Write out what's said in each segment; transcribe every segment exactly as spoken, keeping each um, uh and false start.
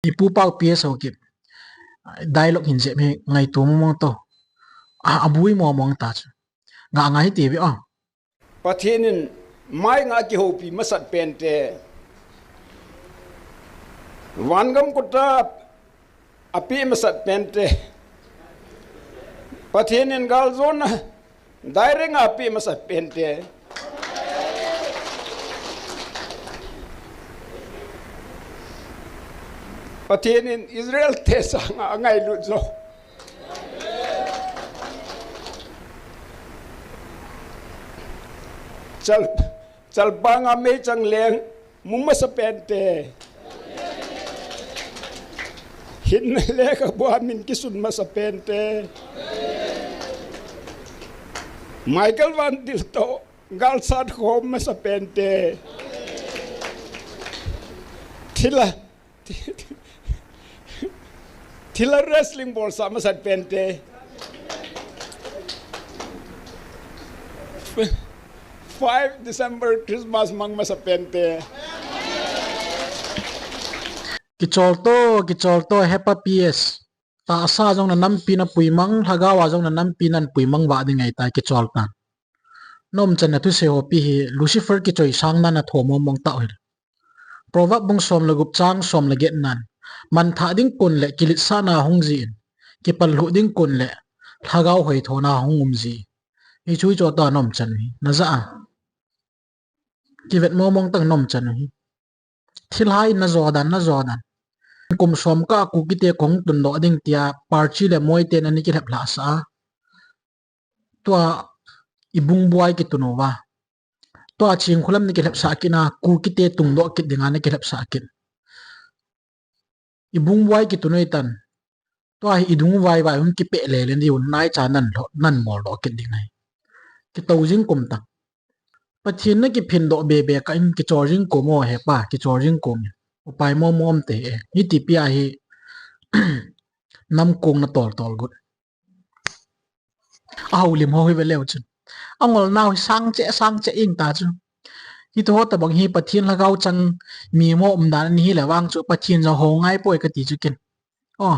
Ipu Pau P S Haokip dialogue hin jep hi ngaito mong mong to. A, abui mong mong ta chu. Nga ngai ti ve o. Pathen in mai nga kihoupi masat pente. Vangam kota ape masat pente. Pathen in galjona direct nga ape masat pente. Pathen in Israel te sanga angailut jo. Chal, chalpanga meichang leng mu masa pente. Hinna lekhabua min kisun masa pente. Michael Van Til to galsat khom masa pente. Thila Thila wrestling bol sa masat pente. Five December Christmas mang masa pente. Kichol to, kichol to, Hepa P S. Tahsa jong na nampi na puimang, lhagao a jong na nampi nan puimang va ding ahitai, kichol tan. Nomchan na thusei ho pi hi Lucifer kichoi sang nan a thom mong mong tau hi. Proverb bung som le gup chang som le get nan, manthah ding kun le kiletsahna hung ji in, kipallhuh ding kun le lhagao hoithona hung um ji. Hichu hichu ta nomchan hi. Na ja a. Kivet mong mong tang nomchan hi. Thilhai na jo dan, na jo dan. Kum som kah Kukite kong tundoh ding tia Parchi le Moite na ni kilhep lhah sa a. Tua Ibungbuai kitun uva. Tua Chingkhulam ni kilhep sah kit na, Kukite tungdoh kit dinga ni kilhep sah kit. Ibungbuai kitun u hitan. Tua hi idung vai vai hung kipeh le le diu naicha nan lho, nan moldoh kit ding ahi. Kitou jing kum ta. Pathen na kiphindoh be be kah in kichol jing kum o Hepa, kichol jing kum in. Upai mong mong te e. Hiti pi a hi nam kong na tol tol gut. A houlim ho hi ve leu chun. A ngol nau hi sang che, sang che ing ta chu. Hiti ho tabang hi Pathen lhagao chang mi mo um dan ni hi le vang chu Pathen jong ho ngai poi kati chu kin. O.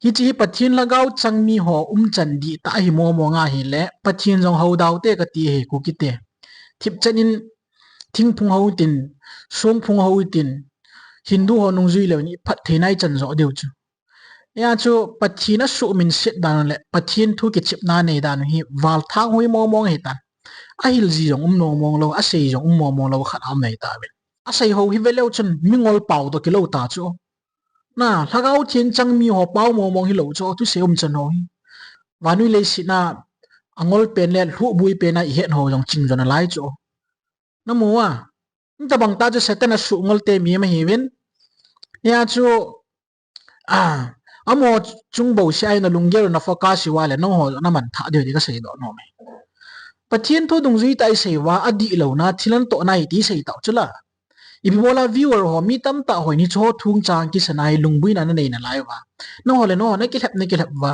Hichi hi Pathen lhagao chang mi ho um chan di ta hi mo mo nga hi le Pathen jong ho dau te kati hi Kukite. Thip chan in thingphung ho tin, songphung ho tin, Hindu ho nung jui leu ni phat thei nai chan jo diu chu. Hia chu Pathen a suhminset dan le Pathen thu kichepna nei dan hi val thang hui mong mong hi tan. A hil ji jong um mong mong lou, a sei jong um mong mong lou khat a um nei ta ven. A sei ho hi ve leu chun mi ngol pau to kilou ta chu. Na, lhagao theng chang mi ho pau mong mong hi lou chu, thusei um chan ho hi. Vannoi leiset na a ngol pen le lhuh bui pen a i het ho jong ching jo na lai chu. Na mu a. Nita bang ta chu Satan a suh ngol te mi ma hi vin. Hia chu A, amaho chung bouseh a hi na lunggel na focus hi uva le, nangho na manthah diu ti ka seidoh nom e. Pathen thu dungjui tah i sei uva, adih louna, thil antohna hi ti sei tau chu la. Ipi bola viewer ho, mi tamtah hon hiche ho thu chang kisa na hi lungbuina na nei nalai uva. Nangho le nangho na kilhep, na kilhep uva.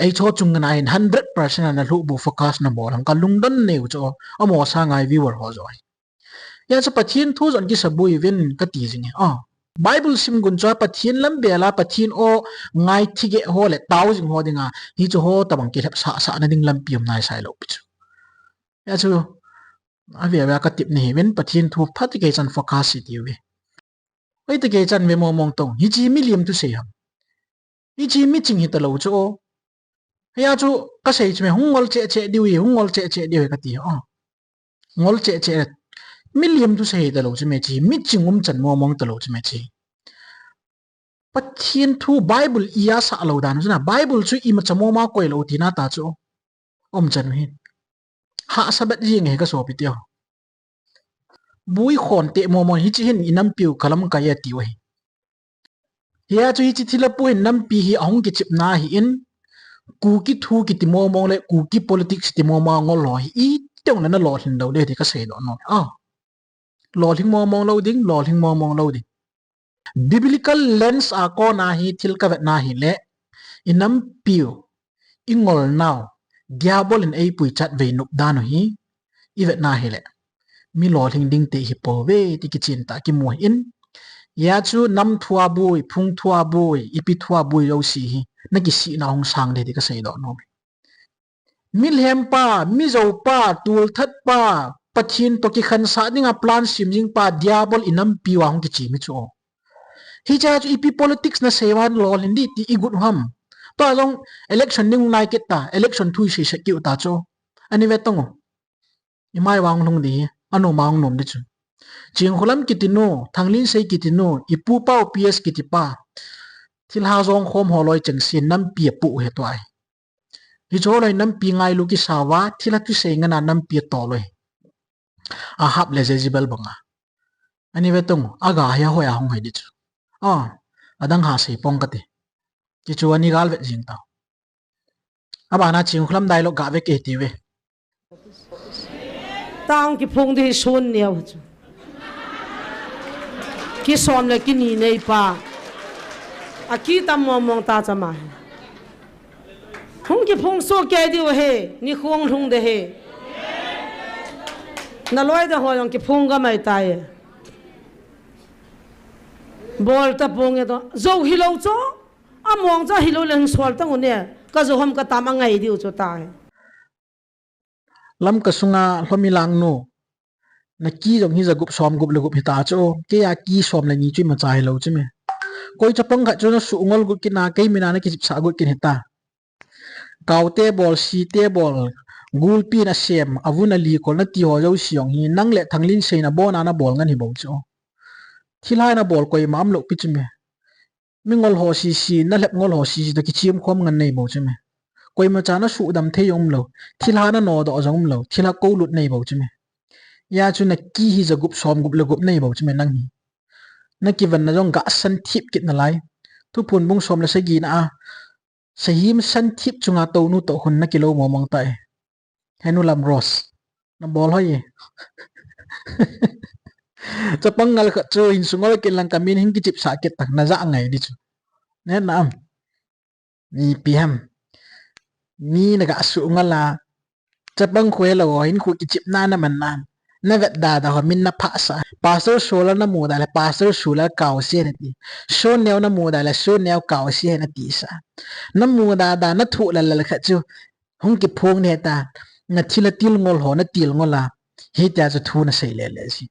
Hiche ho chung na hin hundred percent a na lhuh bu focus na bol hang ka lungdon nei u chu, amaho sanga hi viewer ho joh hi. Hia chu Pathen thu jong kisa bui vin kati jing e. A, Bible sim gun chu Pathen lam bel a, Pathen o ngai thige ho le tao jing ho dinga, hiche ho tabang kilhep sah sah na ding lampi um nai sai lou pi chu. Hia chu, a ve ve a ka tip ni hi vin Pathen thu phat kei chan focus i tiu ve. Hoi te kei chan ve mong mong tong, hiche hi milim thusei ham. Hiche hi miching hi ta lou chu o. Hia chu ka sei chu me hung ngol cheh cheh diu hi, hung ngol cheh cheh diu hi ka ti o. Ngol cheh cheh. Milim thusei hi ta lou chu me chi, miching um chan mong mong ta lou chu me chi. Pathen thu Bible i a sah lou dan chu na, Bible chu imacha mong ma koi lou tina ta chu. Um chan u hi. Hahsa bet jing e ka sopi teu. Bui khon te mong mong hiche hin i nampiu ka lamkai a tiu hi. Hia chu hiche thilha pu hin nampi hi ahung kichepna hi in, Kuki thu kiti mong mong le Kuki politics ti mong mong ngol ho hi i teng le na lolhin lou le ti ka seidoh nom e. A, lolhing mong mong lou ding, lolhing mong mong lou ding. Biblical lens a kona hi thil ka vetna hi le, i nampiu, i ngolnau, Diabol in eipui chat vei nop dan u hi, i vetna hi le, mi lolhing ding te hi pou ve ti kichen tah kimu hi in, Hia chu nam thua bui, phung thua bui, ipi thua bui jouse hi, na kisihna hung sang ding ti kasei doh nom e. Milhem pa, mizo pa, tulthat pa, Pathen toh kikhansah dinga plan sim jing pa, Diabol i nampi uva hung kichim hi chu. Hiche chu ipi politics na sei uva lolhin ding ti i got u ham. Tua jong election ding hung nai kit ta, election thu i sei sek kit u ta chu. Ani ve tong u. I mai uva hung lhung ding hi, anom a hung nom ding chu. Chingkholam kiti nu, Thanglinsei kiti nu, i pu pa u P S kiti pa. Thilha jong khom ho loi chengse in nampi apoh u hi tua hi. Hiche ho loi nampi ngailu kisa uva, thilha thusei ngen a nampi atol u hi. Ahab le Jezebel banga. Ani ve tong u, aga hi ahoi a hung hoi ding chu. A, adang ha sei pong kate. Ti chu ani gal vet jing tau. Abana Chingkholam dialogue ga ve kei ti ve. Tang kiphung ding hi sun neo chu. Kisom le kini nei pa. Akitam mong mong ta chama hi. Hung kiphung soh kei diu ahi, nikho hung lhung ding ahi. Na loi ding ho jong kiphung ga mai tai. Bol ta pong e to. Jou hilou chu. Among chu ahilou le hung sol tang u ne. Ka jou ham ka tam angai diu chu tai. Lamka sunga Lhomilang nu. Na ki jong hi ja gup som gup le gup hita chu. Kei a ki som le ni chu imacha hilou chu me. Koi chapang khat chu na suh ngol got kit na kei mina na kichipsah got kit hita. Kaote bol, site bol, gulpi na sem, avun ali kol na ti ho jouse jong hi, nang le Thanglinsei na bol na na bol ngen hi bou chu. Thilha na bol koima umlou pi chu me. Mi ngol ho sese, na lhep ngol ho sese toh kichim khom ngen nei bou chu me. Koimacha na suhdam thei jong umlou, thilha na nodoh jong umlou, thilha koulut nei bou chu me. Hia chu na ki hi ja gup som gup le gup nei bou chu me nang hi. Na kiven na jong ga san thip kit nalai. Thuphon bung som le sagi na a. Sahim san thip chunga tounu toh khun na kilou mong mong tai. Henu Lam Rose. Na bol hoi e. Chapang ngal khat chu hin sungol kit lang ka min hin kichipsah kit tang na ja ngai ding chu. Ne na am. Mi pi ham. Mi na ga suh ngol a. Chapang khu helou ho hin khu kichipna na man nan. Na vet da da ho min na phah sah. Pastor Sola na mu da le Pastor Sola Kaose na ti. Soneo na mu da le Soneo Kaose na ti sah. Na mu da da na thuh lal lal khat chu. Hung kiphong ne ta. Na thilha til ngol ho na til ngol a. Hitia chu thu na sei le le si.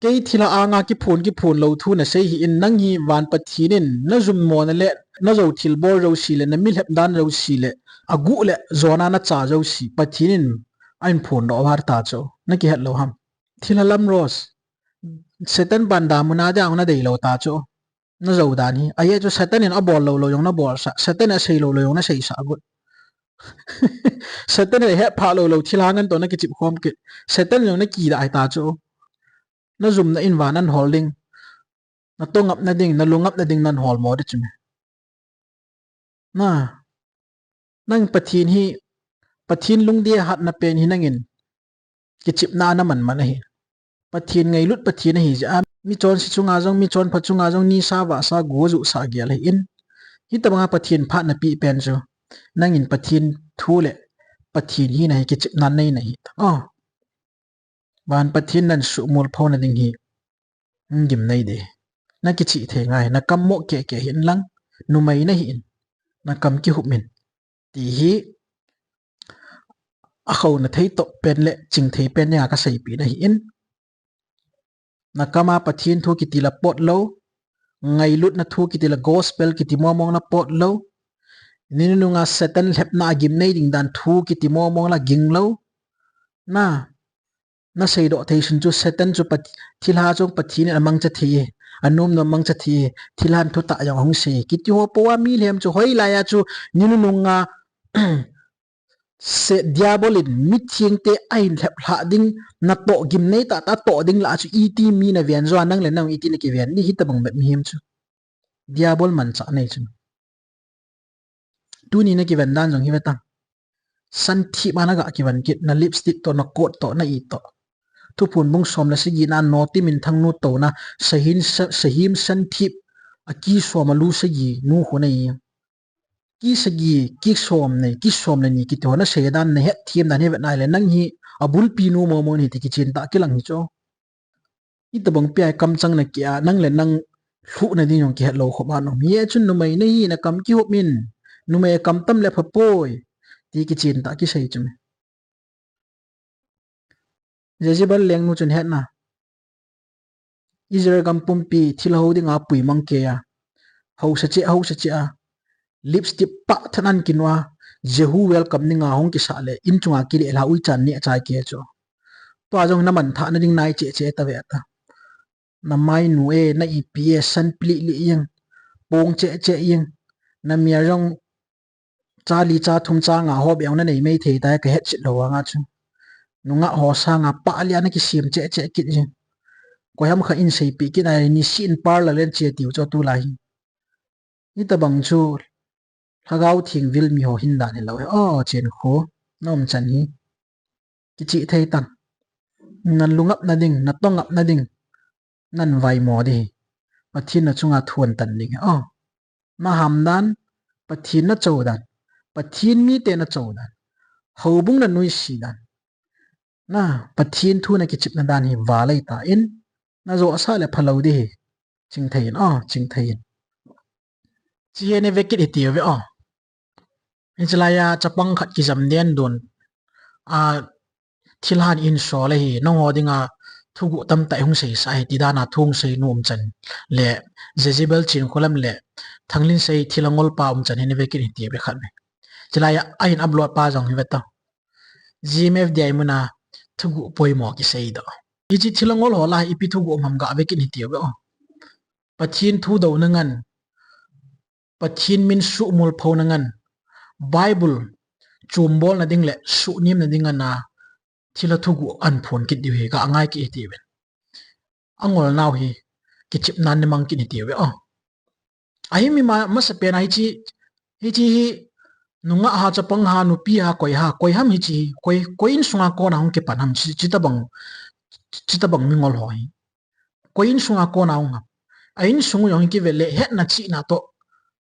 Kei thilha anga kiphon kiphon lou thu na sei hih in nang hi van Pathen in na jummo na le na jou thilbol jouse le na milhep dan jouse le aguh le jona na cha jouse Pathen in ahin phondoh vat ta chu na kihet lou ham. Thilha Lam Rose, Satan ban damun a ding na deilou ta chu. Na jou dan hi. Ahi chu Satan in abol lou lou jong na bolsah. Satan in asei lou lou jong na seisah got. Satan in ahet phah lou lou thilha ngen toh na kichip khom kit. Satan in jong na kidah ahi ta chu. Na jumna in van nan hol ding. Na tongap na ding, na lungap na ding nan hol mo ding chu me. Na. Nang Pathen hi, Pathen lungdei hatna pen hi nangin kichipna na man man ahi. Pathen ngailut Pathen ahi jeh a, mi chonse chunga jong, mi chonpha chunga jong, nisa vasa gu ju sa gel ahi in. Hitobanga Pathen phat na peh pen chu, nangin Pathen thu le Pathen hina hi kichipna nei na hi. Oh. Van Pathen nan suhmol phona ding hi. Gimnei ding. Na kichih thei ngai, na kam mo keke hin lang, numei na hi in. Na kam kihup in. Ti hi, akhouna thei toh pen le, ching thei pen dinga ka seipi na hi in. Na kama Pathen thu kiti la pot lou. Ngailutna thu kiti la gospel kiti momong la pot lou. Ni nununga Satan lhepna a gimnei ding dan thu kiti momong la ging lou. Na, na seidoh thei sun chu Satan chu Pat-, thilha chu Pathen in amangcha thei e. Anom nom mangcha thei e. Thilhan thutah jong ahung sei e. Kiti ho po a milhem chu hoilai a chu ni nununga Se, Diabol in mithengte ahin lheplhah ding, natoh gimnei tahtah toh ding lah chu iti mi na ven jo a nang le nang iti na kiven ding hitobang bep mihem chu. Diabol manchah nei chu. Tuni na kiven dan jong hi ve tang. Santhip a na ga kiven kit, na lipstick toh, na coat toh, na itoh. Thuphon bung som le sagi na Noti Minthang nu touna, sahin sa-, sahim santhip, a ki som a lu sagi nu khu na hi. Ki sagi, ki som nei, ki som le ni kiti ho na sei dan na het them dan hi vet nai le nang hi abulpi nu momo ni ti kichen tah kilang hi chu. Itobang pi a kamchang na ki a, nang le nang lhuhna ding jong kihet lou khop a um. Hijeh chun numei nahi, nakam kihop in, numei kam tam le pha poi, ti kichen tah kisei chu me. Jezebel lengnu chun hetna, Israel gam pumpi thilha ho dinga pui mang kei a, hausa cheh, hausa cheh a, lipstick pah tah nan kinu a, Jehu welcome dinga hung kisah le, in chunga kile lha uichan neh chai kei chu. Tua jong na manthahna ding nai cheh cheh ta ve ta. Na mainu e, na ipi e, san pli li ing, pong cheh cheh ing, na mi a jong cha li cha thum cha nga ho beh na nei mei thei tai, ka hetchet lou vang a chu. Nungah ho sanga pah lia na kisem cheh cheh kit jing. Koi ham kha in seipeh kit a, nisih in parlour len che tiu chu tulai hi. Hitabang chu Lhagao Theng vil mi ho hin dan hilou hi. O, Chenkho, na umchan hi kichih thei tan. Na lungapna ding, na tongapna ding, nan vaimo ding hi. Pathen na chunga thu an tan ding hi. O, na ham dan, Pathen na cho dan, Pathen mite na cho dan, houbung na nuisat dan, na Pathen thu na kichepna dan hi valai ta in, na jo asah le phalou ding hi. Chingthei in, o, chingthei in. Chi hi nei ve kit hiti uve o. Hiche laiya chapang khat kijam den dun a, thilhan in so le hi, nangho dinga thuguh tamtah hung seisa hi, ti dan a thu hung sei nu umchan le, Jezebel Chinkholam le Thanglinsei thilha ngol pa umchan hi nei ve kit hiti uve khat me. Chi laiya ahin upload pa jong hi ve ta. G M F D I muna thuguh poimo kisei doh. Hiche thilha ngol ho lah a ipi thuguh um ham ga ve kit hiti uve o. Pathen thu douna ngan, Pathen min suhmol phouna ngan, Bible chombolna ding le suhnemna ding ngan a thilha thuguh an phon kit diu hi ga ngai kit hiti uve. Angol nau hi kichepna nei mang kit hiti uve o. Ahi mi ma, masapen a hiche, hiche hi nungah ham, chapang ham, nupi ham, koi ham, koi ham hiche hi, koi, koi insunga kona hung kipan ham, chi, chitabang, chitabang mingol ho hi. Koi insunga kona hung ham. A insung u jong hi kive le hetna chihna toh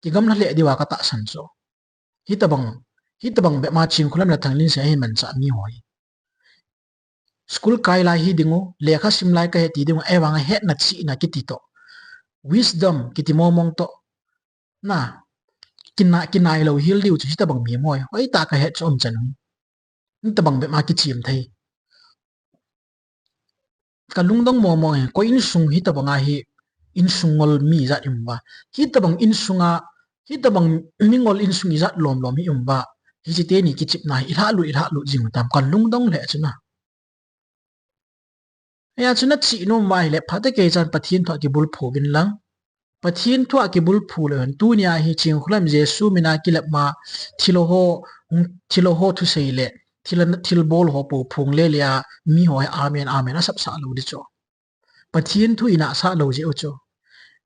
kigamla lheh diuva ka tahsan chu. Hitabang, hitabang bep ma Chinkholam le Thanglinsei ahin manchah mi ho hi. School kai lai hi ding u, lekha sim lai kahi ti ding u, ahivang a hetna chihna kiti toh, wisdom kiti momong toh, na, kina, kinai lou hel diu chu hitabang mi mo hi, hoitah a ka het chu umchan u. Hitabang bep ma kichem thei. Ka lungdong momong e, koi insung hitabang a hi, insung ngol mi ijat i um uva. Hitabang insunga, hitabang mingol insung ijat lomlom hi um uva. Hiche teni kichepna hi ilhahlut, ilhahlut jing u tam, ka lungdong lheh chu na. Hia chu na chih nom uva ahile, phatah kei chan Pathen thu a kibulphu uvin lang. Pathen thu a kibulphu leu hen, tunia hi Chinkholam Jesu mina kilep ma thilha ho, hung, thilha ho thusei le, thilha, thilbol ho po phung le le a, mi ho hi amen, amen asap sah lou di chu. Pathen thu inah sah lou jeh u chu.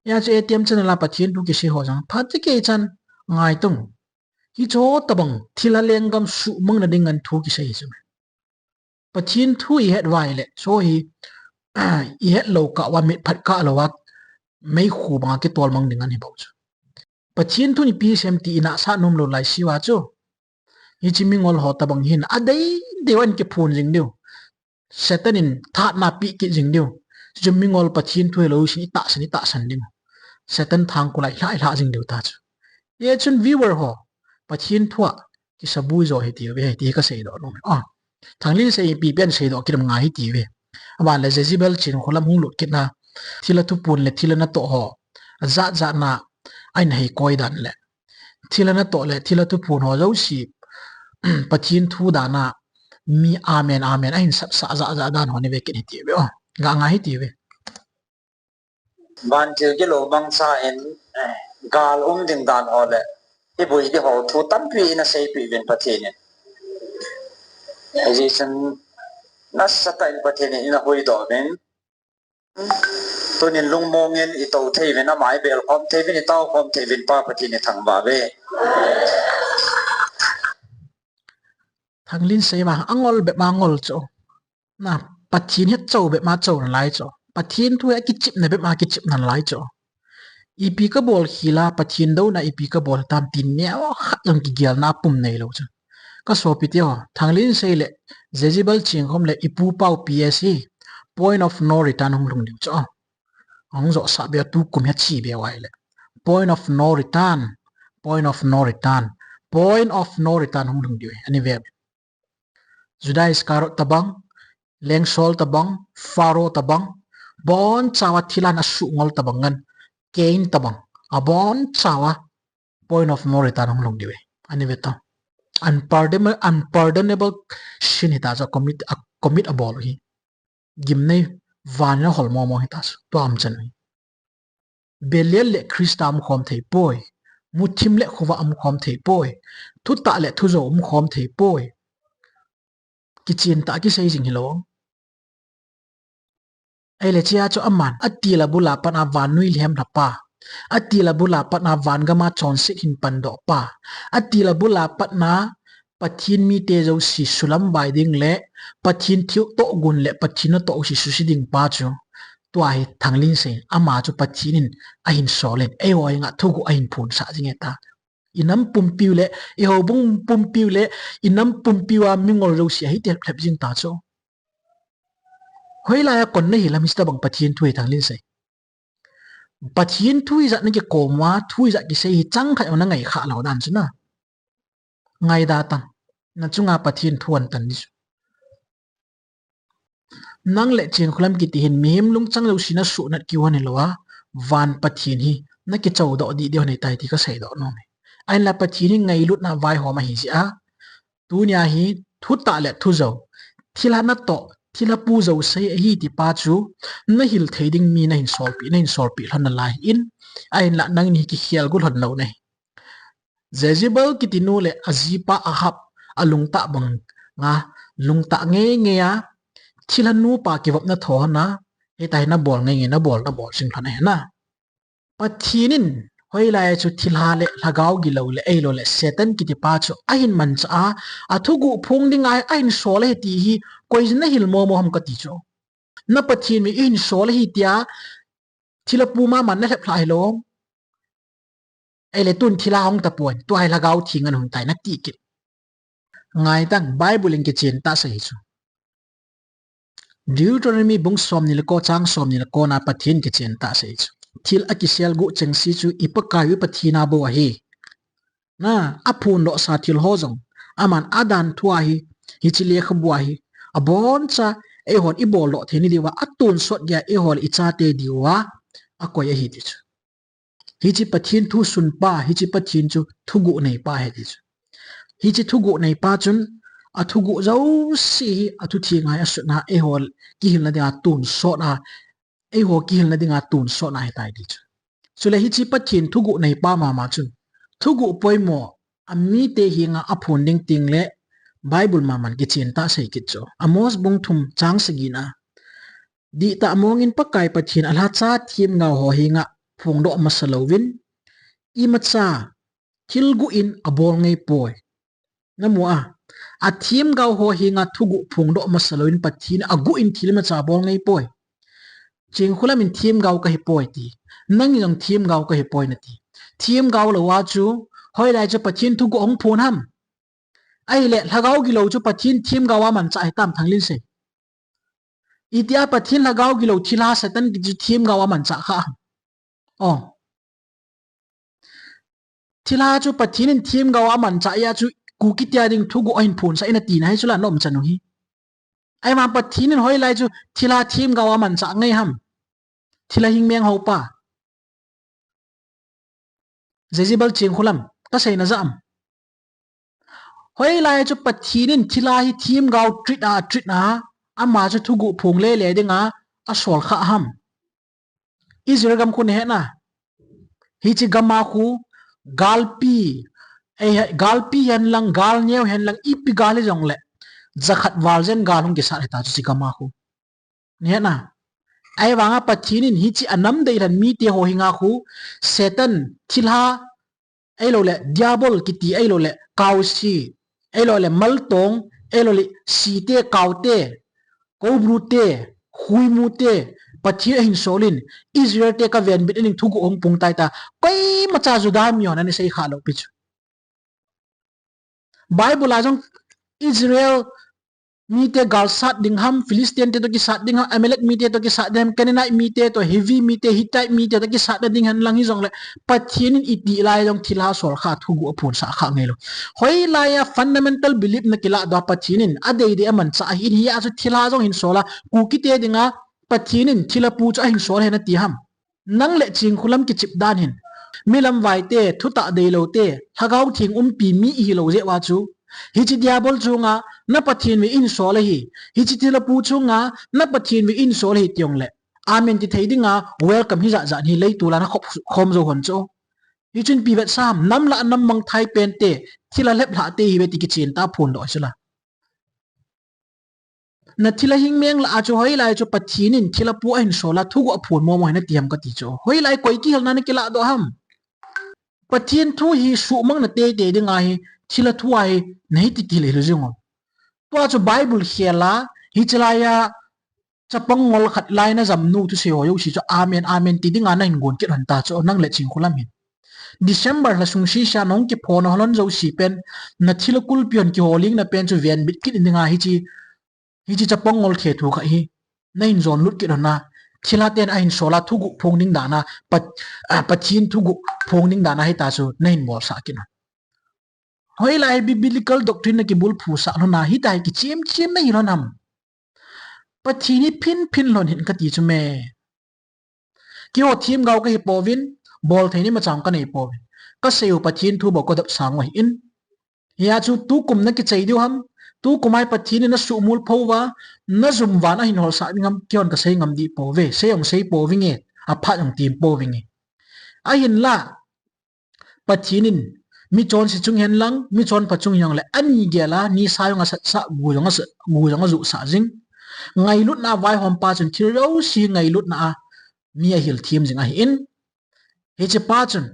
Hia chu A T M channel a Pathen thu kisei ho jong, phatah kei chan ngai tong. Hicho tabang, thilha lenggam suhmang na ding ngan thu kisei chu. Pathen thu ihet uva ahile, chu hi, ihet lou kah uva, mitphat kah lou uva, meikhu banga kitol mang ding ahi bou chu. Pathen thu ipi sem ti inah sah nom lou lai siuva chu. Hiche mingol ho tabang hin, adei dei uva in kiphun jing diu. Satan in thahatna peh kit jing diu. Chu mingol Pathen thu hilou sin itahsan, itahsan ding. Satan thangkul a ilhah, ilhah jing diu ta chu. Hia chun viewer ho, Pathen thu a kisabui jo hiti uve, hiti hi kasei doh nom e. Ah, Thanglinsei ipi pen seidoh kidam ngai hiti uve. Aban le Jezebel Chinkholam hung lut kit na, thilha thuphon le thilha natoh ho, ajat jat na, ahin hei koi dan le, thilha natoh le thilha thuphon ho jouse, Pathen thu dan a, mi amen, amen ahin sapsah jat jat dan ho nei ve kit hiti uve o. Ga ngai hiti uve. Vantil kilou mangcha in, eh, gal um ding dan ho le, ibui di ho thu tampi ina seipeh uvin Pathen in. Hijeh chun nasatah in Pathen in ina huhdoh uvin. Tunin lungmong in itou thei uvin, ama ibel khom thei uvin, itao khom thei uvin, Pa Pathen ithangvah uve. Thanglinsei ma, angol bep ma ngol chu. Na, Pathen het chou bep ma chou nalai chu. Pathen thu hi akichepna bep ma kichep nalai chu. Ipi kabol khel a, Pathen douna ipi kabol tam tin neo khat jong kigelna pum neilou chu. Ka sopite ho, Thanglinsei le Jezebel Chingkhom le ipu pau P S hi point of no return hung lhung diu chu. Hung jo sah be, tukum hi chi be uva ahile, point of no return, point of no return, point of no return hung lhung diu ahi. Ani ve. Judas Iscariot tabang, Leng Saul tabang, Pharaoh tabang, abonchauva thilhan asuh ngol tabang ngan, Cain tabang, abonchauva point of no return hung lhung diu ahi. Ani ve ta. Unpardonable, unpardonable sin hita chu commit, a commit abol u hi. Gimnei van in ahol momo hita chu. Tua um chan u hi. Belial le Christa umkhom thei poi. Muthim le khovah umkhom thei poi. Thutah le thujou umkhom thei poi. Kichen tah kisei jing hilou. Ahile chea chu aman, atil abul a pat a vannoi lhem lha pa, atil abul a pat a van gam a chonset hin pandoh pa, atil abul a pat a Pathen mite jouse sulamvai ding le Pathen thiltoh gun le Pathen natoh jouse suse ding pa chu, tua hi Thanglinsei, ama chu Pathen in ahin sol in, eiho henga thuguh ahin phonsah jing e ta. I nam pumpiu le, i houbung pumpiu le, i nam pumpiu a mingol jouse ahi ti lhep jing ta chu. Hoilai a kon nahil ham hiche tabang Pathen thu hi Thanglinsei. Pathen thu ijat nakikom uva, thu ijat kisei hi chang khat jong nangai khah lou dan chu na. Ngaida tan. Nachunga Pathen thu ahin tan di chu. Nang le Chingkholam kiti hin mihem lungchang jouse nasuhnat keu hon hilou a, van Pathen hi nakichoudoh dih ding hon ahitai ti kaseidoh nom e. Ahinla Pathen hi ngailutna vaihom ahi jeh a, tunia hi thutah le thujou, thilha natoh, thilha pu jouse ahi ti pa chu, nahil thei ding mi nahin solpeh, nahin solpeh lhon nalai in, ahinla nangni hi kikhelgu lhon lou nahi. Jezebel kiti nu le ajipa Ahab alungtah banga, lungtah ngeingei a, thilha nupa kivopna tho hon a, hitia hi nabol ngeingei, nabol, nabol jing lhon ahi na. Pathen in hoilai a chu thilha le lhagao gilou le, ahilou le Satan kiti pa chu ahin manchah a, athuguh phong dinga ahin sol ahi ti hi, koi jin nahil momo ham kati chu. Na Pathen mi ihin sol ahi tia, thilha pu mama nalhep lhah hilou. Ahile tun thilha hung tapon, tua hi lhagao theng ana hung tai nati kit. Ngai tan, Bible in kichen tah sei chu. Deuteronomy bung somni le ko chang somni le ko na Pathen kichen tah sei chu. Thil akiselguh chengse chu i Pakai u Pathen a bou ahi. Na, aphondohsa thil ho jong, aman adan thu ahi, hiche lekhabu ahi, aboncha, eihon iboldoh theina diuva, atonsot geiya eiho le ichate diuva akoi ahi ti chu. Hiche Pathen thu sunpa, hiche Pathen chu thuguh neipa ahi ti chu. Hiche thuguh neipa chun, athuguh jouse hi athutheng a asutna, eiho kihilna dinga tonsot a, eiho kihilna dinga tonsot ahitai ti chu. Chule hiche Pathen thuguh neipa mama chun, thuguh poimo amite henga aphon ding tengle Bible maman kichen tah sei kit chu. Amos bung thum chang sagi na, dihtah mongin Pakai Pathen alhacha themgao ho henga phongdoh masa louvin, imacha thil guh in abol ngeipoi. Namu a, athemgao ho henga thuguh phongdoh masa louvin Pathen aguh in thil imacha abol ngeipoi. Chingkholam in themgao kahipoi ti. Nang jong themgao kahipoi nati. Themgao louva chu, hoilai chu Pathen thuguh ahung phon ham? Ahile, lhagao gilou chu Pathen themgao a manchah hitam Thanglinsei. Itia Pathen lhagao gilou thilha Satan kiti chu themgao a manchah kha ham? O. Thilha chu Pathen in themgao a amanchah a chu Kuki tia ding thuguh ahin phonsah in atina hi chu la nom chan u hi. Ahivang Pathen in hoilai chu thilha themgao a amanchah ngai ham? Thilha hing meng ho pa. Jezebel Chingkholam, kaseina ja am? Hoilai chu Pathen in thilha hi themgao treat a, treat a, ama chu thuguh phong lele dinga asol kha ham? Israel gam khu nahet na. Hiche gam a khu galpi, eh, galpi hen lang, gal neo hen lang, ipi gal hijongle, jakhat val jen gal hung kisat hita chu hiche gam a khu. Nahet na. Ahivanga Pathen in hiche anam deilhen mite ho henga khu, Satan, thilha, ahilouleh Diabol kiti, ahilouleh Kaosi, ahilouleh Maltong, ahilouleh Site, Kaote, Koubrute, Khuimute, Pathen ahin sol in, Israel te kavenbit in thuguh hung pung tai ta, koimacha Juda mi hon ana sei kha lou pi chu. Bible a jong Israel mite gal sat ding ham, Philistine te toh kisat ding ham, Amalek mite toh kisat ding ham, Canaanite mite toh, Hivi mite, Hittite mite toh kisat na ding hen lang hijongle, Pathen in itih lai jong thilha sol kha thuguh aphonsah kha ngai lou. Hoilai a fundamental belief na kilah doh a Pathen in adei dei amanchah ahi in, hia chu thilha jong hin sol a, Kuki te dinga Pathen in thilha pu chu ahin sol hen ati ham. Nang le Chingkhulam kichep dan hin, mi lamvai te, thutah deilou te, Lhagao Theng umpi mi ihi lou jeh uva chu, hiche diabol chunga na Pathen ve in sol ahi, hiche thilha pu chunga na Pathen ve in sol ahi ti jongle, amen ti thei dinga welcome hi jat jat hi leitol a na khop khom jou hon chu. Hichun ipi vetsah ham, nam lah a nam mangthai pen te, thilha lhep lhah te ihi uve ti kichen tah a phondoh chu la. Na thilha hing meng lah a chu hoilai chu Pathen in thilha pu ahin sol a thuguh aphon momo hen ati ham kati chu. Hoilai koi kihilna na kilah doh ham. Pathen thu hi suhmang na teitei ding ahi, thilha thu ahi, na hiti kihil hil jing u. Tua chu Bible khel a, hiche lai a chapang ngol khat lai na jam nu thusei ho jouse chu amen, amen ti dinga na hin gon kit hon ta chu, nang le Chingkhulam hin. December lha sung sese a nahung kiphong hol hon jouse pen, na thilha kulpi hon kiholing na pen chu venbit kit in dinga hiche, hiche chapang ngol thethu kha hi na hin jon lut kit hon a, thilha ten ahin sol a thuguh phong ding dan a, Pat-, a, Pathen thuguh phong ding dan a hita chu na hin bolsah kit hon. Hoilai hi biblical doctrine na kibulphusah lhon a, hita hi kichem chem na hi lhon ham. Pathen hi phin phin lhon hih in kati chu me. Keiho themgao kahi pouvin, bolthei ni machang kanei pouvin. Kasei u Pathen thu bou kadop sang u ahi in. Hia chu tukum na kichai diu ham, tukum a hi Pathen in na suhmul pho uva, na jum uva na hin holsah ding ham, keihon kasei ngam dih pouve, sei jong sei pouvinge, aphat jong tem pouvinge. Ahinla, Pathen in, mi chonse chung hen lang, mi chonpha chung hijongle, ani gel a, nisa jong asat sah, gu jong asat, gu jong ajuh sah jing. Ngailutna a vaihom pa chun thil jouse ngailutna a, mi ahil them jing ahi in. Hiche pa chun,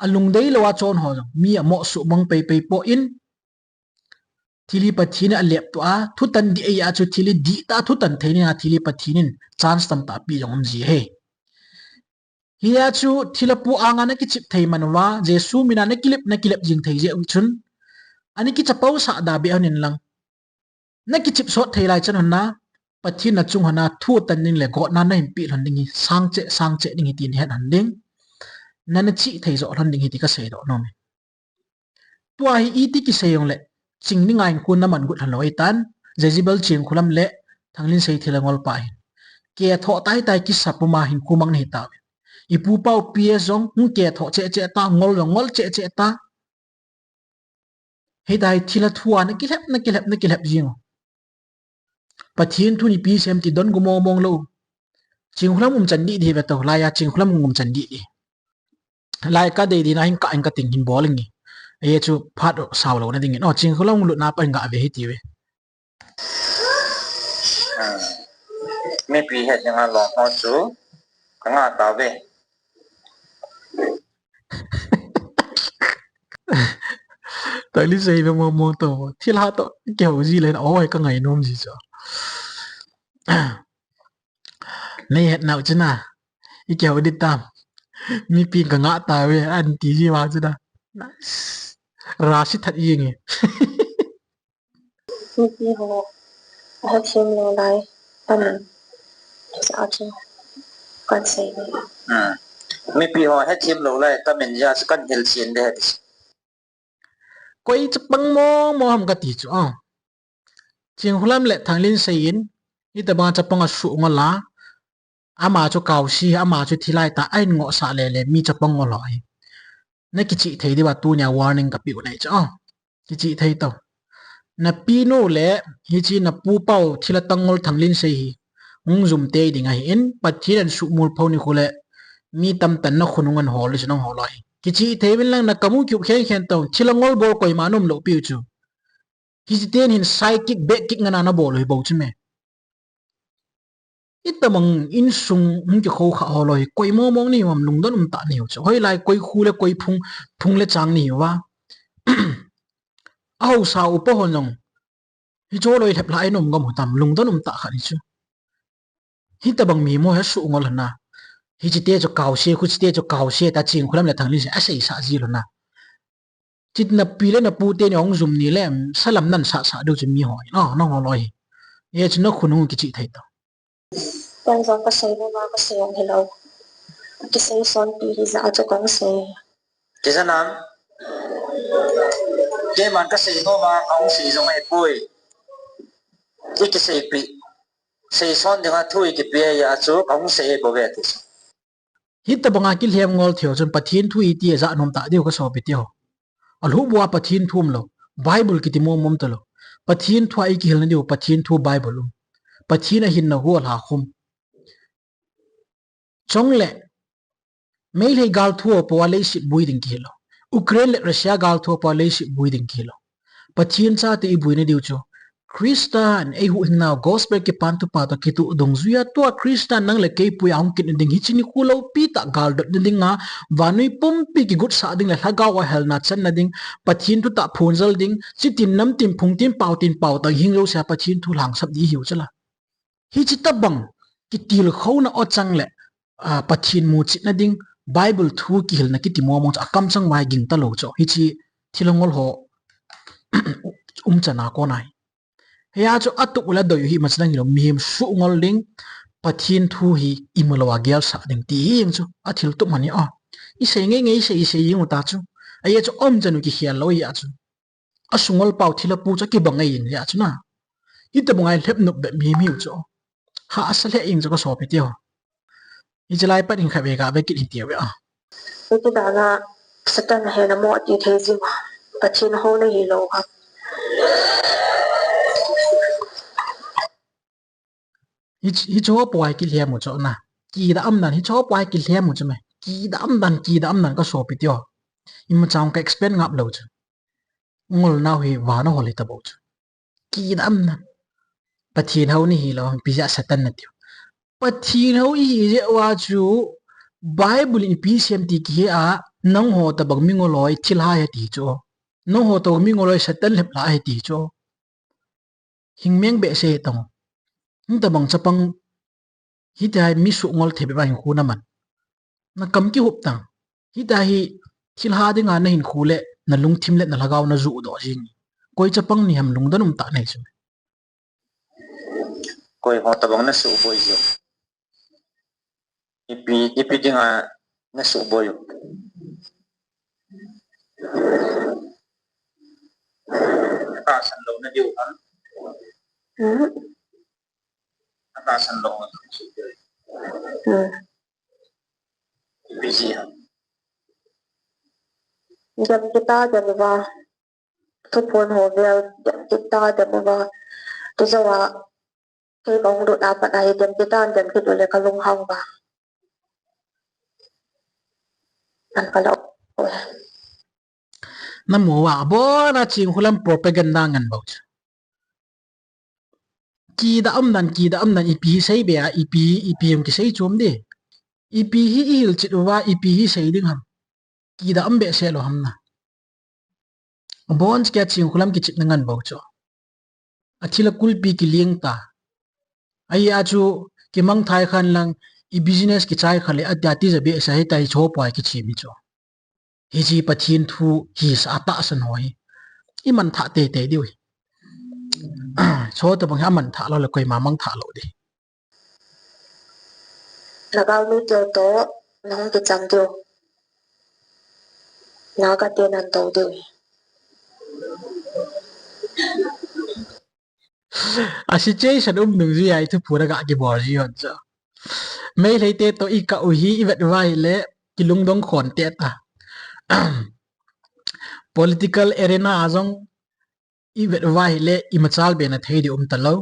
alungdei lou a chon ho jong, mi amoh suhmang pei pei poi in. Thil hi Pathen in aleptoh a, thutan dih ahi a chu thil hi dihtah a thutan thei ding a thil hi Pathen in chance tamtah ape jong um ji ahi. Hia chu thilha pu anga na kichep thei man uva, Jesu mina na kilep, na kilep jing thei jeh u chun, ana kichapousah da beh hon in lang. Na kichep sot thei lai chan hon a, Pathen na chung hon a thu tan ding le gotna na hin peh lhon ding hi, sang cheh, sang cheh ding hi tin het hon ding. Na, na chih thei joh lhon ding hi ti kasei doh nom e. Tua hi iti kisei jongle, ching dinga hinkho na man got lhon lou ahitan, Jezebel Chingkhulam le Thanglinsei thilha ngol pa hin. Kethoh tai tai kisa puma hinkho mang na hi tauve. I pu pa u P S jong, hung kethoh cheh cheh ta, ngol jong ngol cheh cheh ta. Hita hi thilha thu a na kilhep, na kilhep, na kilhep jing u. Pathen thu ni pi sem ti don gu mong mong lou. Chingkhulam um chan dih dih ve to, lai a Chingkhulam um chan dih dih. Lai ka dei dih na hin ka, hin ka ting hin bol nge. Ahi chu phat sao lou na ding in. O, Chingkhulam lut na pa hin ga ve hi ti ve. Hmm. Mipi het ding a long ho chu ka nga ta ve. Thanglinsei ve mong mong to. Thilha to kihou ji le, o, ka ngai nom ji chu. Nei het nau chu na. I kihou ding tam. Mipi ka nga ta ve, an ti ji vang chu na. Ra si that i nge. Mipi ho, ahet them lou lai, tamin, sa chu, kan sei ve. Hmm. Mipi ho, ahet them lou lai, tamin, ja chu kan hil chen de he ti. Koi chapang mong mong ham kati chu, a. Chingkhulam le Thanglinsei in, hitobang chapang asuh ngol a, ama chu kaose, ama chu thilha ta, ahin ngohsah le le, mi chapang ngol ho hi. Na kichih thei diu a tunia warning ka peh u ahi chu. Kichih thei to. Na pinu le, hiche na pu pa u thilha tang ngol Thanglinsei hi. Hung jum tei ding ahi in, Pathen in suhmul pho ni khu le, mi tamtah in na khun hung an hol, chu nang hol u ahi. Kichih thei uvin lang na kamu kiu khen khen to, thilha ngol bol koima nom lou piu chu. Hiche ten hin side kick, back kick ngen a na bol u hi bou chu me. Itobang insung hung kikhou kha ho lou hi, koi mong mong nei u ham, lungdon um tah nei u chu. Hoilai koi khu le koi phung, phung le chang nei u va. Ahaosa upa hon jong. Hiche loi lhep lha a i nom gam u tam, lungdon um tah khat hi chu. Hitobang mi mo hi asuh ngol lhon a. Hiche te chu kaose, khuche te chu kaose ta Chingkhulam le Thanglinsei asei sah ji lhon a. Chiti napi le napu teni hung jum ni le, salam nan sah sah diu chu mi ho hi. No, no ho loi hi. Hichu nakhut hung kichih thei ta. Ken jong kasei nom a kasei jong hilou. Kisei sonpi hijeh a chu kahung sei. Kijanam. Keiman kasei nom a kahung sei jong ahipoi. Ikiseipi. Sei son dinga thu ikipe a chu kahung sei bou ve ti chu. Hitobanga kilhem ngol thei chun Pathen thu iti ajah nom tah diu kasopi teho. Alhuh bua Pathen thu umlou. Bible kiti mong mong talou. Pathen thu a ikihilna diu Pathen thu Bible um. Pathen ahinna hu alha khum. Chule, Meitei gal thu a pua leiset bui ding kihilou. Ukraine le Russia gal thu a pua leiset bui ding kihilou. Pathen chate ibuina diu chu. Christan eihuhhingnau gospel kipan thupha toh kituh dungjuia tua Christan nang le kei pui a hung kitna ding hiche nikho loupi tah galdotna dinga vannoi pumpi kigutsah ding le lhagao a helna channa ding Pathen thutah phongjal ding chitin namtin phungtin paotin paotah hing jousea Pathen thu lhangsap ding ihiu chula. Hiche tobang kitilkhouna o chang le, a, Pathen muchetna ding, Bible thu kihilna kiti mong mong chu akamchang vai ging talou chu. Hiche thil ngol ho umchan a kon ahi. Hia chu atup ula doi u hi imacha dang hilou, mihem suh ngol ding, Pathen thu hi imulou a gelsah ding ti hi jeng chu athil tup mani a. Isei ngei ngei isei isei jeng u ta chu. Ahia chu umchan u kikhel lou ahia chu. Asungol pau thil apu chu akibang ngei in le a chu na. Hitobang a ilhep nop bep mihem hiu chu. Hahsa lheh jeng chu kasopi teho. Hiche lai pat in khatvei gave kit hite uve a. Hiche dan a Satan hena mo ti thei jing a. Pathen houna hilou a. Hiche, hiche ho pua kilhem u chu na. Kidah umdan, hiche ho pua kilhem u chu me. Kidah umdan, kidah umdan kasopi teho. Imacha ka explain ngap lou chu. Ngolnau hi vana hol hita bou chu. Kidah umdan. Pathen hou nahilou, ipi jeh a Satan natiu. Pathen hou ihi jeh uva chu Bible in ipi sem ti kihe a, nangho tobang mingol ho hi thilha ahi ti chu. Nangho tobang mingol ho hi Satan lhep lah ahi ti chu. Hing meng behseh tang. Hitobang chapang, hitia hi mi suh ngol thei bep a hinkho naman. Nakam kihup tang. Hitia hi thilha dinga nahinkho le nalungthim le nalhagao najoh doh jing. Koi chapang ni ham lungdon um tah nahi chu. Koi ho tobang nasuh boi jiu. Ipi, ipi dinga nasuh boi u. Atahsan louna diu ham. Hmm. Atahsan louna diu. Hmm. Ipi jeh ham. Dem kita dem uva. Thuphon ho vel dem kita dem uva. Tijou a Kei kahung lut a pat a hi dem kit tan, dem kit u le kalung hang uva. An kala o. Namu uva, abon a Chingkhulam propaganda ngan bou chu. Kidah umdan, kidah umdan, ipi hi sei be a, ipi, ipi hung kisei chom di. Ipi hi ihil chet uva, ipi hi sei ding ham. Kidah um behseh lou ham na. Abon chu kia Chingkhulam kichepna ngan bou chu. Athil a kulpi kiling ta. Ahia chu kimang thai khan lang i business kichai khan le atia tija behseh hita hi chopoi kichim hi chu. Hiche Pathen thu hi sa atahsan ho hi. Iman thah teitei diu hi. Chotobang hi aman thah lou le koima mang thah lou di. Nagalmi tel toh nahung kicham diu. Naga te nan tou diu. A situation um nung jui a i thuphon a ga kibol ji hon chu. Meitei te toh i kah u hi i vet uva ahile kilungdong khon te ta. Political arena a jong i vet uva ahile imachal be na thei di um talou.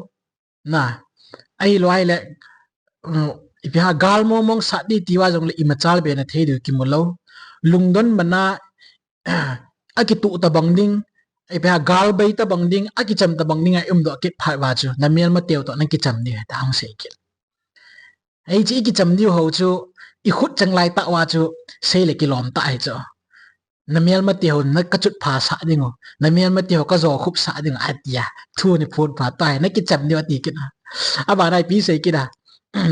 Na, ahilou ahile, um, ipi ham gal mong mong sat di ti uva jongle imachal be na thei di kimu lou. Lungdon mana, akituh tabang ding, ipi ham gal bei tabang ding, akicham tabang ding a i um doh kit phat uva chu, na melma teu toh na kicham ding ta hung sei kit. Hiche i kicham diu ho chu, i khut chang lai tah uva chu, sei le kilom tah ahi chu. Na melma te ho na kachut pha sah ding u, na melma te ho kajo khup sah ding u, atia. Thu ni phon pha tai, na kicham diu ati kit a. Abana ipi sei kit a.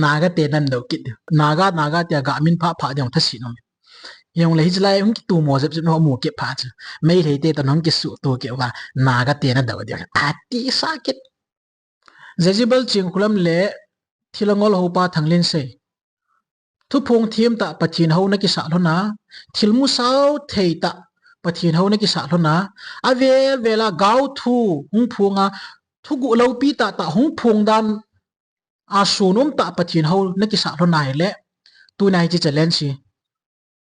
Naga te nan dou kit diu. Naga, Naga tia ga min pha pha ding u thasi nom. Hijongle hiche lai hung kitumo jep jep na ho mu kit phat chu, Meitei te toh hung kisuhto kit uva, Naga te na dou diu. Ati sa kit. Jezebel Chingkhulam le thil angol hou pa Thanglinsei. Thuphong them tah Pathen hou na kisah lhon a, thil musao thei tah Pathen hou na kisah lhon a, avel vel a gao thu hung phong a, thuguh loupi tah tah hung phong dan a sun um tah Pathen hou na kisah lhon a hile, tuna hiche challenge hi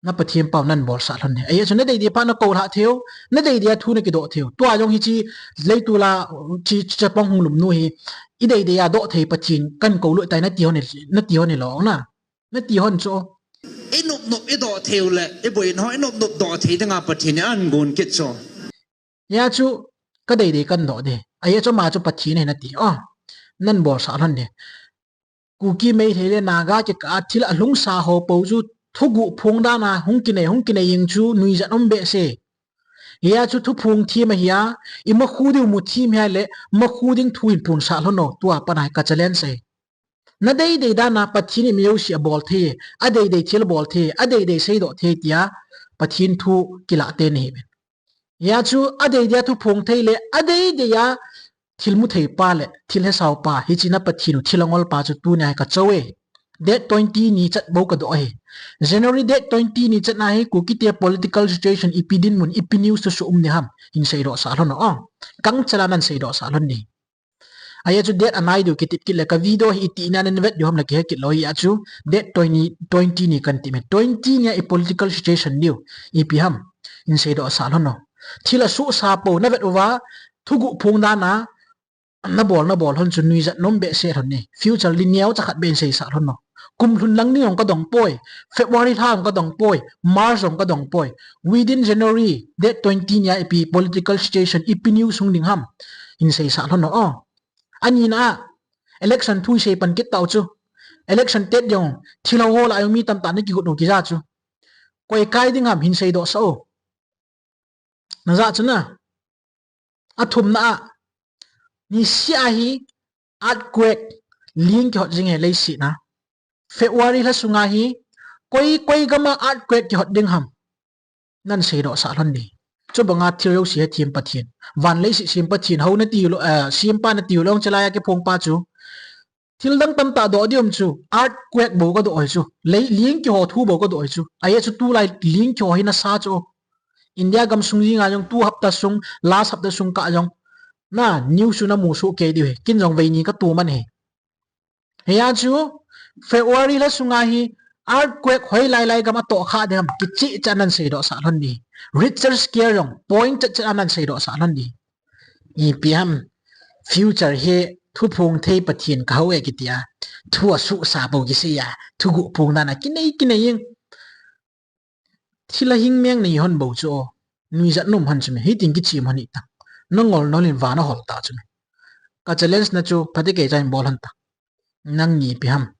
na Pathen pau nan bolsah lhon ahi. Ajeh chu na deidei phat na kou lhah thei u, na deidei a thu na kidoh thei u. Tua jong hiche leitol a hiche chapang hung lum nu hi, i deidei a doh thei Pathen kan kou lut tai na ti lhon hi, na ti lhon hi lou na. Na ti lhon chu. I nop nop i doh thei u le, i boina ho i nop nop doh thei dinga Pathen in ahin gon kit chu. Hia chu ka deidei kan doh ding. Ajeh chu ama chu Pathen ahi na ti. Oh, nan bolsah lhon ding. Kuki, Meitei le Naga kikah a thil alhungsa ho pou chu thuguh phong dan a hung kinei, hung kinei jing chu nuijat um behseh. Hia chu thuphong them ahi a, i makhu diu mu them hia le, makhu ding thu hin phonsah lhon o, tua pat a hi ka challenge ahi. Na deidei dan a Pathen in mi jouse abol thei, adeidei thil abol thei, adeidei seidoh thei tia Pathen thu kilah te nahi uvin. Hia chu adeidei a thuphong thei le, adeidei a thil mu thei pa le, thil hesao pa, hiche na Pathen u thil angol pa chu tuni a hi ka chou e. Date twenty ni chat bou ka doh ahi. January date twenty ni chat na hi, Kuki te political situation ipi dinmun, ipi news thusoh um ding ham, hin seidoh sah lhon o. Kang chala nan seidoh sah lhon ding. Ajeh chu date anai diu kitit kit le ka video hi iti na nan vet diu ham na kihe kit lou hia chu date twenty, twenty ni kan ti me. Twenty ni a i political situation diu ipi ham, hin seidoh sah lhon o. Thil asuhsa pou na vet uva, thuguh phong dan a na bol, na bol lhon chu nuijat um behseh lhon e. Future li neocha khat beh in seisah lhon o. Kum lhun lang ding jong ka dong poi, February lha jong ka dong poi, March jong ka dong poi. Within January date twenty ni a ipi political situation, ipi news hung ding ham, hin seisah lhon o. Ani na a, election thu i sei pan kit tau chu. Election tet jong thil ho ho lah a jong mi tamtah na kigot u kija chu. Koi kai ding ham, hin seidoh sah o. Na ja chu na. Athumna a, nisih a hi earthquake, ling kihot jing e leiset a. February lha sunga hi koi, koi gam a earthquake kihot ding ham, nan seidoh sah lhon ding. Chubanga thil jouse hethem Pathen, van leiset sem Pathen, hou na ti lou, eh, sempa na ti lou, chelai a kiphong pa chu. Thil dang tamtah doh ding um chu, earthquake bou ka doh ahi chu. Lei, ling kiho thu bou ka doh ahi chu. Ajeh chu tulai ling kiho hi nasa chu. India gamsung jing a jong tu hapta sung, last hapta sung kah jong, na news chu na mu soh kei diu ahi. Ken jong vei ni ka tu man ahi. Hia chu February lha sunga hi earthquake hoilai lai gam a toh kha ding ham, kicheh cheh a nan seidoh sah lhon ding. Richter scale jong point chet chet a nan seidoh sah lhon ding. Ipi ham, future hi thuphong thei Pathen ka hou e kiti a, thu asuhsa pou kisei a, thuguh phong dan a kinei, kinei jing. Thil a hing meng nei lhon bou chu o. Nuijat um lhon chu me, hitin kichem lhon hita. Na ngol nol in van ahol ta chu me. Ka challenge na chu, phatecha in bol lhon ta. Nang ni ipi ham.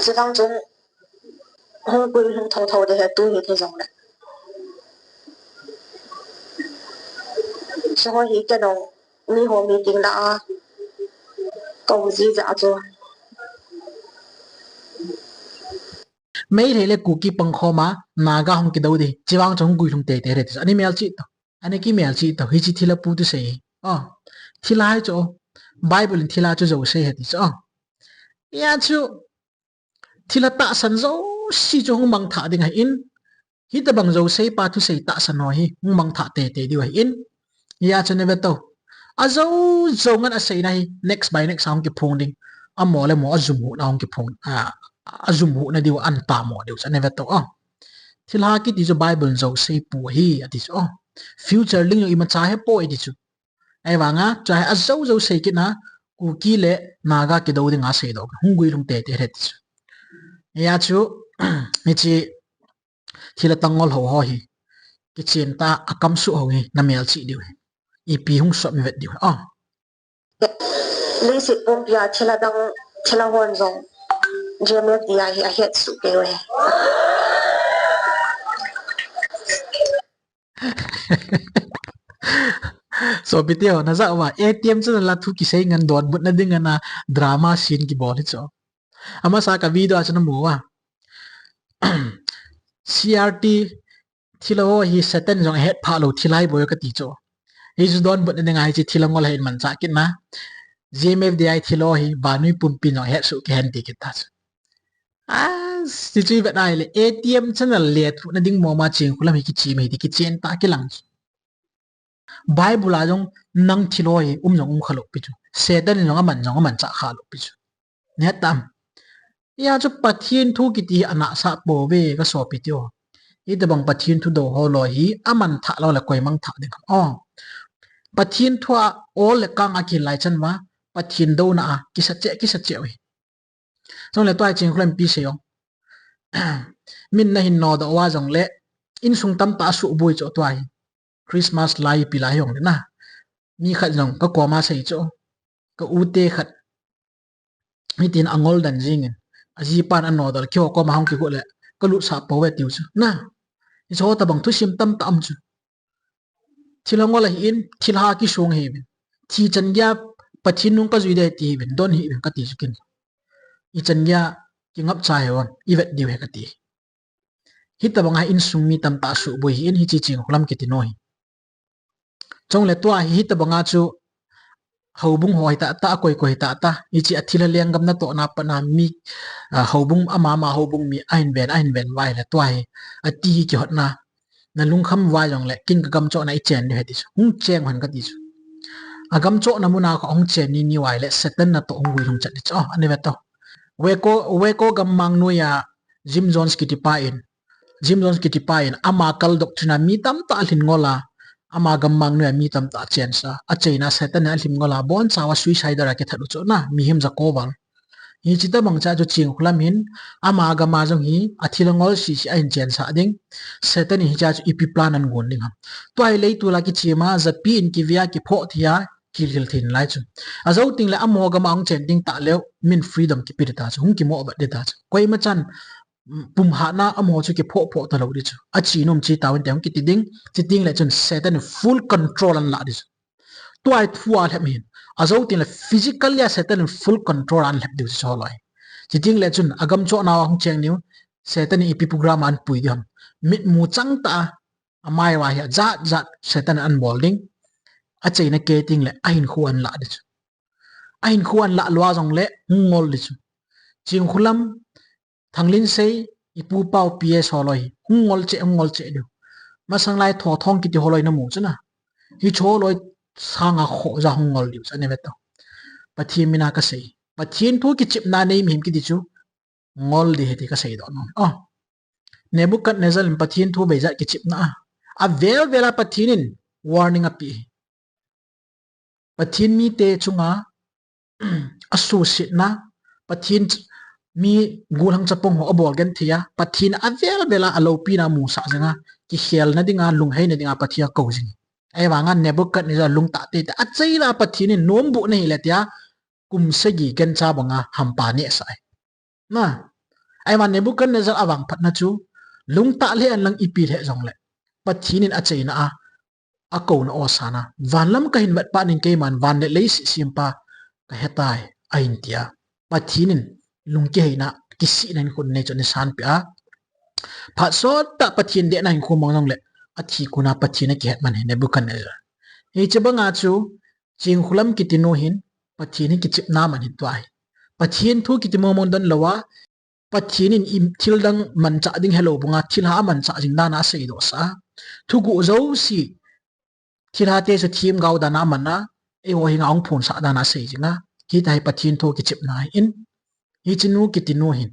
Chuvang chun hung pui hung thotho ding ahi tu hi thei jongle. Chuho hi kei jong miho meeting lah a kou ji jeh a chu. Meitei le Kuki pangkhom a Naga hung kidou ding. Chuvang chun hung guilhung teitei ding ti chu. Ana melchih tau. Ana kimelchih tau. Hiche thilha pu thusei. Oh. Thilha hi chu. Bible in thilha chu jouse ahi ti chu. Oh. Hia chu. Thilha tahsan jouse chu hung mangthah ding ahin, hitobang jouse pa thusei tahsan ho hi hung mangthah teitei diu ahin. Hia chu na ve tau. Ajou jou ngan a seina hi next by next a hung kiphong ding. Amo le mo ajum huhna hung kiphong, a, ajum huhna diu an pamo diu chu na ve tau a. Thilha kiti chu Bible in jouse pu ahi ati chu a. Future ding jong imacha hepoi ti chu. Ahivanga, chua hi ajou jou sei kit na, Kuki le Naga kidou dinga seidoh, hung guilhung teitei ding ti chu. Hia chu, hiche thilha tangol ho ho hi, kichen ta a kamsuh ho hi, na melchih diu ahi. Ipi hung sop mi vet diu ahi. Ah. Leiset pumpi a thilha dang, thilha hon jong, J M F D a hi ahet suh kei uve. Sopite ho, na ja uva, A T M channel a thu kisei ngen donbutna ding ana drama scene kibol hi chu. Amasa ka video a chu na mu uva. C R T thilha ho hi Satan jong ahet pha lou thilha bou kati chu. Hichu donbutna dinga hiche thilha ngol hi manchah kit na. G M F D I thilha ho hi vannoi pumpin jong ahet soh kei hen ti kit ta chu. Ah, ti chu ivet a ahile A T M channel lethuhna ding mama Chinkholam hi kichim hi ti kichen ta kilang chu. Bible a jong nang thilha ho hi um jong um kha lou pi chu. Satan in jong aman jong amanchah kha lou pi chu. Nahet tam? Hia chu Pathen thu kiti hi anahsah pouve ka sopi teho. Hitobang Pathen thu dou ho loi hi aman thah lou le koima thah ding ham. Oh. Pathen thu a ol le kang a kihil lai chan uva Pathen douna a kisa cheh, kisa cheh uve. Chule tua hi Chinkholam ipi sei ong. Min nahin nodoh uva jongle insung tamtah asuhboi chu tua hi. Christmas lai ipi lai hi ong le na. Mi khat jong ka koma sei chu. Ka u te khat. Hitin angol den jingin. Ajipan anodoh le keiho koma hung kigot le kalutsah pouve tiu chu. Na. Hiche ho tobang thusim tamtah um chu. Thilha ngol ahin, thilha kisong ahiuvin. Thi chan geiya Pathen nung kajui ding ti ahiuvin, don hih uvin kati chu ken. Ichan geiya kingapcha hih uvin, ivet diu ahi kati. Hitobanga insung mi tamtah asuhboi ahin, hiche Chinkholam kiti nu hi. Chule tua hi hitobanga chu houbung ho hi tah tah, akoi koi hi tah tah, hiche athilha lenggam natohna a pat na mi, ah, houbung ama ama houbung mi ahin ven, ahin ven uva ahile tua hi, ati hi kihotna. Na lungkham uva jongle, ken ka gamchohna ichen diu ahi ti chu. Hung cheng hen kati chu. Agamchohna muna kho hung chen ni ni uva ahile, Satan natoh hung guilhung chat di chu. Oh, ani ve to. Waco, Waco gammang noiya Jim Jones kiti pa in. Jim Jones kiti pa in, ama cult doctrine a mi tamtah alhin ngol a. Ama gammang noiya mi tamtah achen sa. Acheina Satan in alhin ngol a. Boncha uva suicidal a kithat u chu na, mihem jako val. Hiche tobang cha chu Chinkholam hin, ama gam a jong hi, athilha ngol sisi ahin chensah ding. Satan in hiche a chu ipi plan agon ding ham. Tua hi leitol a kichim a, japi in kivei a, kiphoh thei a, kilhil thei nalai chu. Ajou tengle amaho gam a hung chen ding tah leu, min freedom kipe ding ta chu, hung kimo vet ding ta chu. Koima chan, mm, pumhatna amaho chu kiphoh phoh talou ding chu. Ache nom che tauvin te hung kiti ding, chutengle chun Satan in full control ahin lah ding chu. Tua hi thu a lhep ahin. Ajou tengle physically a Satan in full control ahin lhep diu chu loi. Chutengle chun agamchohna uva hung cheng diu. Satan in ipi program ahin pui diu ham. Mitmu changtah a amai uva hi ajat jat Satan in ahin bol ding. Acheina kei tengle ahinkho ahin lah ding chu. Ahinkho ahin lah lou a jongle hung ngol ding chu. Chinkholam Thanglinsei, ipu pau P S ho loi, hung ngol cheh, hung ngol cheh diu. Masang lai Thothong kiti ho loi namu chu na. Hiche ho loi sanga khoh ja hung ngol diu chu, ani ve to. Pathen mina kasei. Pathen thu kichepna nei mihem kiti chu ngol ding ahi ti kasei doh nom. Oh. Nebuchadnezzar in Pathen thu beija kichepna a. Avel vel a Pathen in warning ape. Pathen mite chunga asusetna, Pathen ch-, mi gollhang chapang ho abol genthei a, Pathen avel vel a aloupina musah jing a, kikhelna dinga, lungheina dinga Pathen akou jing. Ahivanga Nebuchadnezzar lungtah teitei a, achaina Pathen in nomboh nahi le tia, kum sagi gancha banga hampa nehsah e. Na, ahivang Nebuchadnezzar avangphatna chu, lungtah lheh hen lang ipi lheh jongle, Pathen in achaina a, akouna osana, van lam kahin vet phat in keiman van le leiset sempa kahetai, ahin tia. Pathen in lungkiheina, kisihna hinkho nei chu ahin sanpeh a. Phat sottah Pathen dehna hinkho mang jongle, athi kona Pathen akihet man ahi Nebuchadnezzar. Hiche banga chu, Chinkholam kiti nu hin, Pathen hi kichepna man ahin tua hi. Pathen thu kiti mong mong don lou a, Pathen in i thil dang manchah ding helou banga, thilha amanchah jing dan a aseidoh sah a. Thuguh jouse, thilha te chu themgao dan a aman a, eiho henga ahung phonsah dan a asei jing a. Hitia hi Pathen thu kichepna ahin. Hiche nu kiti nu hin.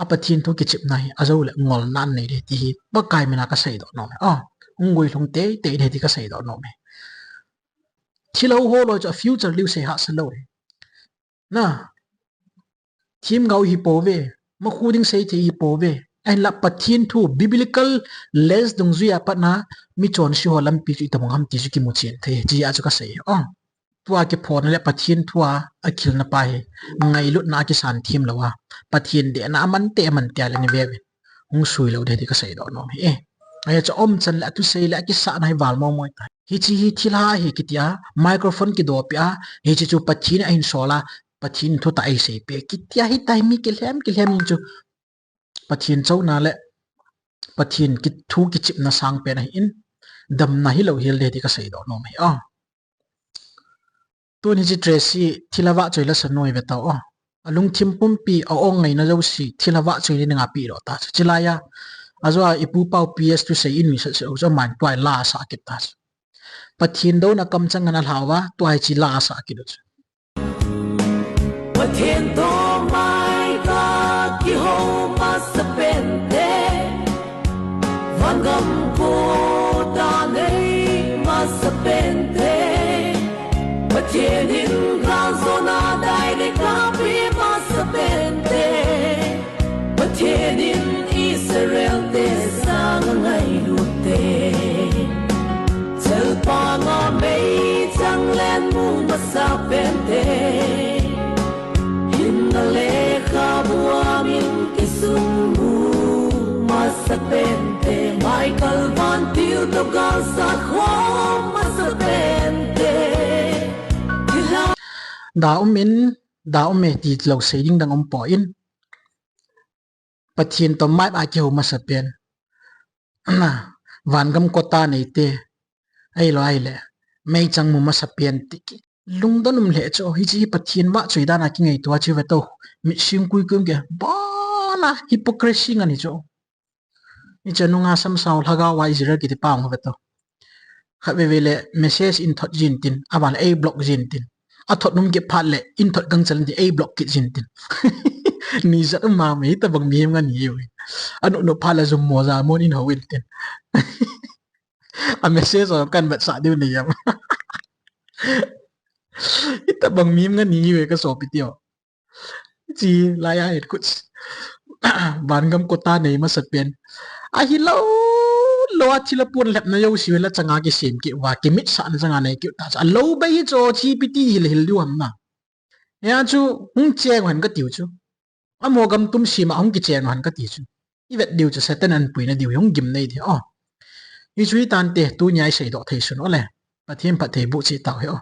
A Pathen thu kichepna hi, ajou le ngolna anei ding ti hi, Pakai mina kaseidoh nom e. Ah, hung guilhung teitei ding ti kaseidoh nom e. Thilha ho loi chu a future diu sei hahsa lou e. Na, themgao ihi pouve, makhu ding seithei ihi pouve. Ahinla Pathen thu, biblical lens dungjuia patna, michonse ho lampi chu itobang ham ti chu kimuchen thei, hichea chu kasei. Oh. Tua kiphonna le Pathen thua akhilna pa hi, ngailutna a kisan them lou a, Pathen dehna aman te aman tia le ni veuvin, hung sui lou ding ti kaseidoh nom e. Ahi chu aumchan le athusei le akisahna hi val momo tai. Hiche hi thilha ahi kitia, microphone kidopeh a, hiche chu Pathen in ahin sol a, Pathen thutah eiseipeh kitia, hitia hi mi kilhem kilhem in chu Pathen chouna le Pathen ki, thu kichepna sangpen ahin, damna hilou hel ding ti kaseidoh nom ahi. Ah. Tuni hiche Tracy thilha vahchoi lasa nu hi ve tao. Ah. Alungthim pumpi a-ong ngaina jouse thilha vahchoi ding a pehdoh ta chu. Chulai a, ajou a ipu pau P S thusei inuisat sah u chu aman tua hi la asah kit ta chu. Pathen douna kamchang ana lhau va, tua hiche la asah kit u chu. Pathen toh maikah kihou masapen te, vangam kotah nei masapen te, Pathen in galjona daideh kapeh masapen te, Pathen in Israel te sang angailut te, chelpang a meichang len mu masapen te, hinna lekhabua min kisung mu masapen te, Michael vantil toh galsat khom masapen te. Thilha da um in, da um e tilou sei ding dang umpoi. Pathen toh maikah kihou masapen, vangam kotah neite, ahilou ahile meichang mu masapen ti, lungdon um lheh chu. Hiche hi Pathen vahchoi dan a kingaito a chu ve tao. Mitsing kuikui um kei, bana hypocrisy ngen hi chu. Hiche nunga samsao lhagao a ijil kiti pa hung ve tao. Khatvei vei le message in thot jin tin, aban le ei block jin tin, athot nom kit phat le in thot gangchal in tin, ei block kit jin tin. Nijat um mama, hitobang mihem ngen hiu. Anop nop phat le jum moja mon in hou in tin, a message ho kan vetsah diu nei am? Hitobang mihem ngen hiu kasopi teu. Hiche lai a hin khu, vangam kotah nei masapen, ahilou lou a thilha pon lhepna jouse hi la changa kisem kit uva, kimitsahna changa nei kit u ta chu. Alou bei hi chu, hiche ipi ti hil hil diu ham na. Hia chu hung cheng u hen katiu chu. Amaho gam tum sema hung kicheng u hen kati chu. Ivet diu chu Satan anpuina diu hi hung gimnei di. Oh. Hichu hitante, tunia iseidoh thei sun u le, Pathen phatthei boh cheh tau hi. Oh.